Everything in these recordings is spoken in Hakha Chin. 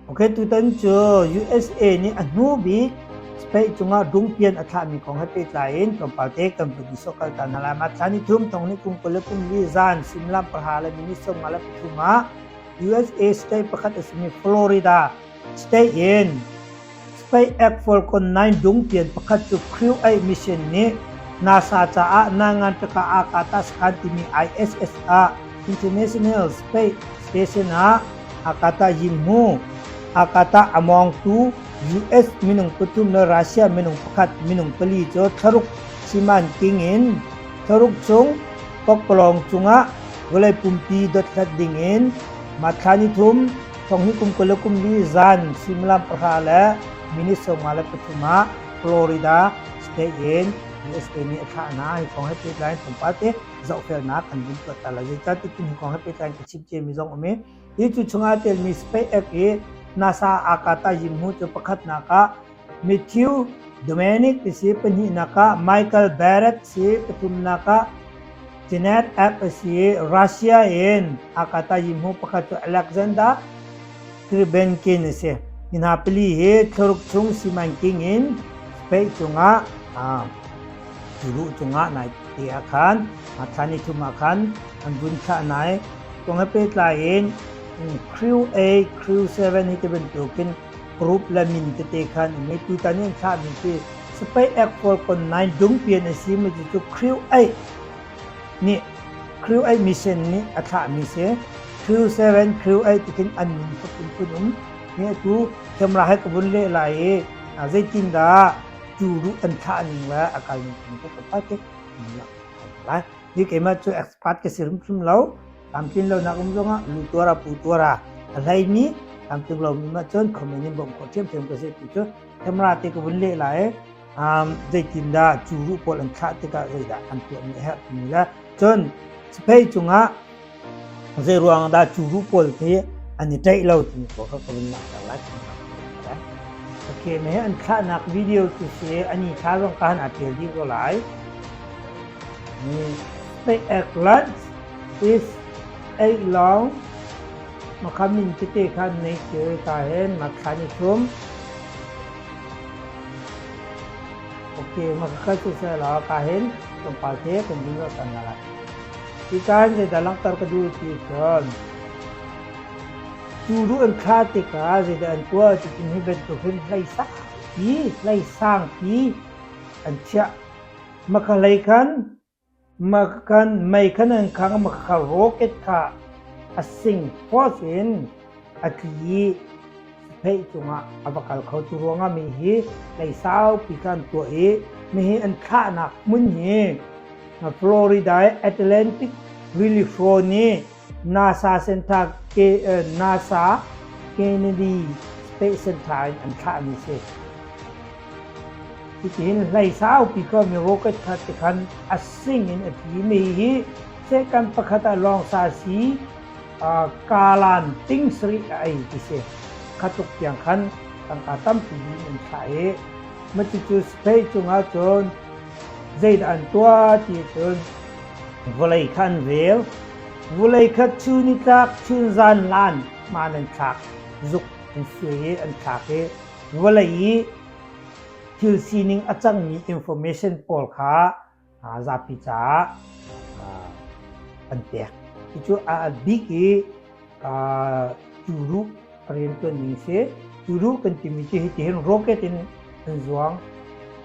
Ok, tutan cu USA nih a hnu bik space cungah dungpian a thlahmi kong he pehtlai in tlawmpal te kan vun i sawhkal ta hna lai. Mah thla ni thum thong ni kum 24 zan suimilam 10:53 ah USA state pakhat a simi Florida state in SpaceX Falcon 9 dungpian pakhat cu Crew 8 mission nih NASA caah Nangan Taka Akata Sakhan timi ISS ah International Space Station ah Akata Yinmu Akata a mawngtu US minung pathum le Russia minung pakhat minung pali cu thlaruk simanking in thlaruk chung pakpalawng cungah vawlei pumpi dothlat dingin mah thla ni thum thong hi kum 24 zan suimilam 10 le minute 53 ah Florida State in USA nih a thlah hna. Hi kong he pehtlai in tlawmpal te zohfelnak an vun tuah ta lai. Zeicahtiah hi kong he pehtlai in ka chim ciami zong um i hi cu chungah telmi SpaceX i NASA Akata Yimhu cu pakhatnak ah Matthew Dominic ti si, pahnihnak ah Michael Barrett si, pathumnak ah Janet F a si. Russia in Akata Yimhu pakhat cu Alexander Grebenkin a si. Hi hna pali hi thlaruk chung simanking in space cungah turu cungah nai te ah khan thla ni thum ah khan an vun thlah nai. Kong he pehtlai in Crew 8, Crew 7 hi ti bantukin group le min tete khan um i tutan i an thlahmi khi SpaceX Falcon 9 dungpian a si mi cu Crew 8 nih Crew 8 mission nih a thlahmi si. Crew 7, Crew 8 tikin an min phun um ni. Atu camera he ka vun leh lai i zeitindah cu ruh an thlah ning le a kal ning kong ka pa te lai. Hi keimah cu expert ka si hrimhrim lo. Tlamtlin lonak um zongah lu tuara pu tuara a hleimi tlamtling lomi mah cun comment in bawmh khawh ṭhiamṭhiam ka si. Tu cu camera te ka vun leh lai. Zeitindah cu ruh pawl an thlah tikah zeidah an tuahmi a herh timi le cun space cungah zei ruang dah cu ruh pawl khi an i ṭaih lo timi pawl kha ka vun langhter lai. Okay, me an thlahnak video cu si ani thla zong ka han aa ṭial dih ko lai. SpaceX launch is 8 long makha min tete kha nei cio ta hen makha ni thum. Okay, makha si se la ka hen tlawmpal te kan ding lo tan la. Tikan zeidah langhter ka duh ti cun tu ru an thla tikah zeidah an tuah ti tin hi bantuk hin hlei sang pi hlei sang pi an chiah. Makha hlei khan makhan mei khan an khang. Makha rocket kha a sing force in a tli i theih cungah a va kal kho. Tu ruangah mi hi hlei saupi kha an tuah i mi hi an thlahnak hmun hi Florida i Atlantic Relief nih NASA Center NASA Kennedy Space Center in an thlahmi si. Hitihin hlei saupi ko mi rocket kha tikhan a sing in a tli mi hi second pakhat ah lawng sa si kalan ting sarih a ei ti si. Kha tluk tiang khan tangka tampi in an thlah i macucu space cungah cun zeidah an tuah ti cun vawlei kha an rel. Vawlei kha chun i tlak chun zan lan hmaan an thlak zuk an suai i an thlak i vawlei i thil sining a cangmi information pawl kha zapi caah an pek. Cucu a bik i curuh riantuan ning si. Curuh kan timi cu hitihin rocket in an zuang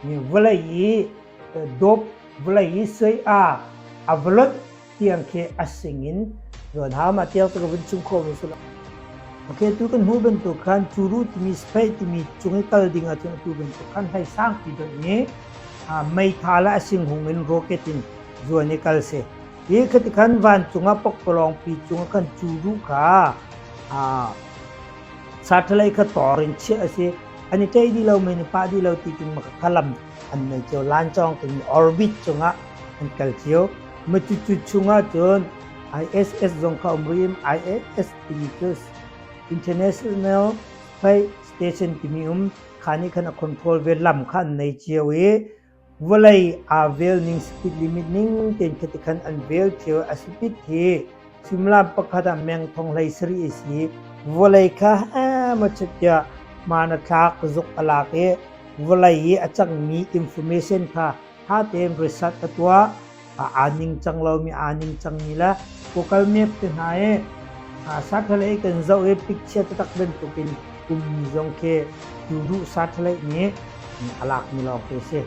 mi vawlei i dawp vawlei i sui a a valot tiang khi a sing in zuan hau ma tiang ka vun chung kho mi sul. Okay, tu kan hmu bantuk khan curu timi space timi cung i kal ding ahcun atu bantuk khan hlei sangpi donh i meitha le a sing hung in rocket in zuan i kal si. Hi khati khan vancung ah pokpalawng pi cung ah khan curu kha satellite kha tor in chiah a si. An i ṭei dih lo men i pah dih lo ti king kha lam an nei cio. Lancawng timi orbit cungah an kal cio. Macucu chungah cun ISS zong kha um rih. ISS timi cu International Space Station timi um kha nih khan a control ve. Lam kha an nei cio i vawlei aa vel ning speed limit ning tein khati khan an vel cio. A speed hi suimilam pakhat ah meng thong 17 a si. Vawlei kha. Machet tiah hmaan a thlak, zuk a lak i vawlei i a cangmi information kha ṭha tein research a tuah. Aa ningcang lomi aa ningcangmi le Google Map te hna i satellite kan zoh i picture taktak bantukin ummi zong khi duhduh satellite nih a lakmi lawng khi a si.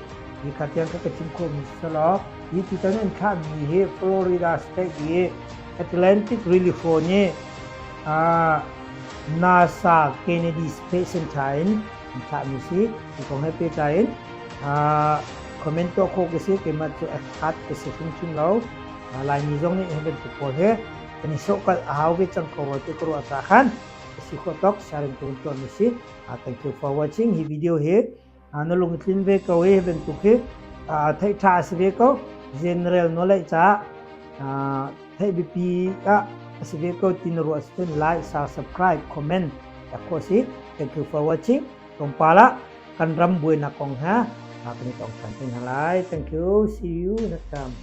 Hi kha tiang kha ka chim khawhmi si law hi tutan an thlahmi hi Florida State i Atlantic Relief nih NASA Kennedy Space Center in an thlahmi si. Hi kong he pehtlai in comment tuah khawh ka si. Keimah cu expert ka si hrimhrim lo. Laimi zong nih hi bantuk pawl hi kan i sawhkalh a hau ve cang ko rua ti ka ruah caah khan ka si khawh tawk sharing ka vun tuahmi si. Thank you for watching. Hi video hi na lung tlin ve ko i hi bantuk hi theih ṭha a si ve ko. General knowledge caah theih biapi ah a si ve ko ti na ruah ahcun like, share, subscribe, comment rak khawh si. Thank you for watching. Tlawmpal ah kan ram buainak kong he kan i tong ṭhan te hna lai. Thank you. See you next time.